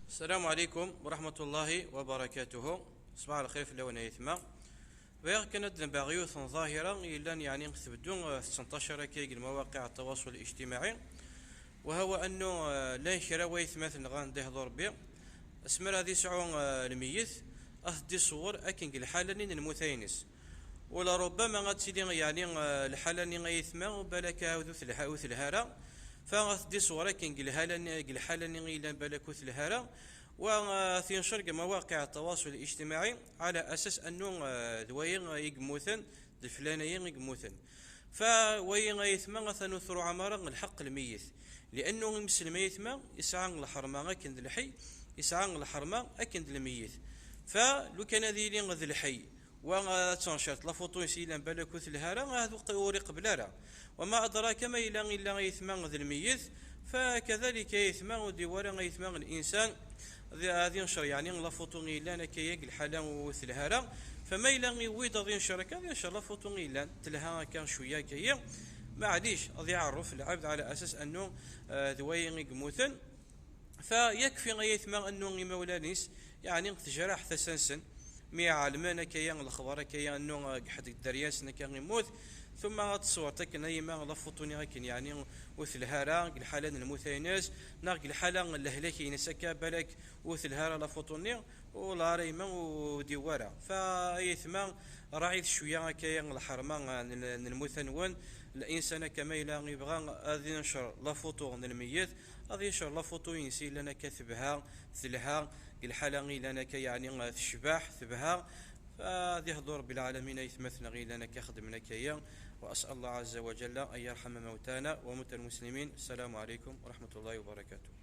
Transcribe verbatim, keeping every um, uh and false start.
السلام عليكم ورحمة الله وبركاته. صباح الخير في اللون يثمى. Bɣiɣ kan ad d-nbeɣ yiwet n ḍahira yellan, yeɛni, tebdu, eh, tettenṭacer akka deg lmawaqiɛ n ttawaṣul ijtimaɛi. Wa huwa annu, eh, llan kra waytmaten ɣan dehḍu Rebbi, asmi ara ad yesɛu, eh, lmeyyet, ad t-d-iṣewwer akken deg lḥala-nni n lmut-ines. Wala rubbama ad tili, yeɛni, eh, lḥala-nni ay aytma, balak aɛud ur telha, ur telha ara, fa ad t-d-iṣewwer akken deg lḥala-nni, deg lḥala-nni i yellan balak ur telha ara, wa, eh, t-yencer deg mawaqiɛ n ttawaṣul ijtimaɛi, ɛala asas annu, eh, d wayi i yemmuten, d leflan-ayi i yemmuten. Fa wayi ay aytma atan ur truɛam ara lḥeqq lmeyyet, liannu imesslem ay aytma yesɛa lḥerma akken d lḥi, yesɛa lḥerma akken d lmeyyet. Fa lukan ad yili d lḥi, wa ad tencer la photo-ines yellan balak ur telha ara, ahat ur iqebbel ara. Wa ma adraka ma yella, illa ay aytma d lmeyyet, fa kadalik ay aytma ur d-iwwi ara ay aytma linsan ad, ad yencer, yeɛni, la photo i yellan akka-ya deg lḥala ur telha ara. Fa ma yella iwwi-d ad yencer akka, ad yencer la photo i yellan telha akka cwiya akka-ya. Maɛlic, ad iɛerref lɛebd ɛala asas annu, eh, d wayi i yemmuten. Fa yakfi ay aytma annu imawlan-is, yeɛni, tejreḥ tasa-nsen, mi ɛelmen akka-ya lexbar akka-ya annu, eh, deg ḥedd deg dderya-nsen akka immut, tumma ad teṣwert akken ay ima la photo-nni akken, yeɛni, ur telha ara deg lḥala n lmut-ines, neɣ deg lḥala n lehlak-ines akka, balak ur telha ara la photo-nni, u la ara yemma ur d-iwwi ara. Fa ay aytma, raɛit cwiya akka-ya lḥerma n, n lmut-nwen. Linsan akka ma yella yebɣa ad yencer la photo n lmeyyet, ad yencer la photo-ines yellan akka tebha, telha, deg lḥala i yellan akka, yeɛni, tecbeḥ, tebha. Fa ad yehḍu Rebbi lɛalamin aytmaten-nneɣ yellan akka xeddmen akka-ya. وأسأل الله عز وجل أن يرحم موتانا وموتى المسلمين. السلام عليكم ورحمة الله وبركاته.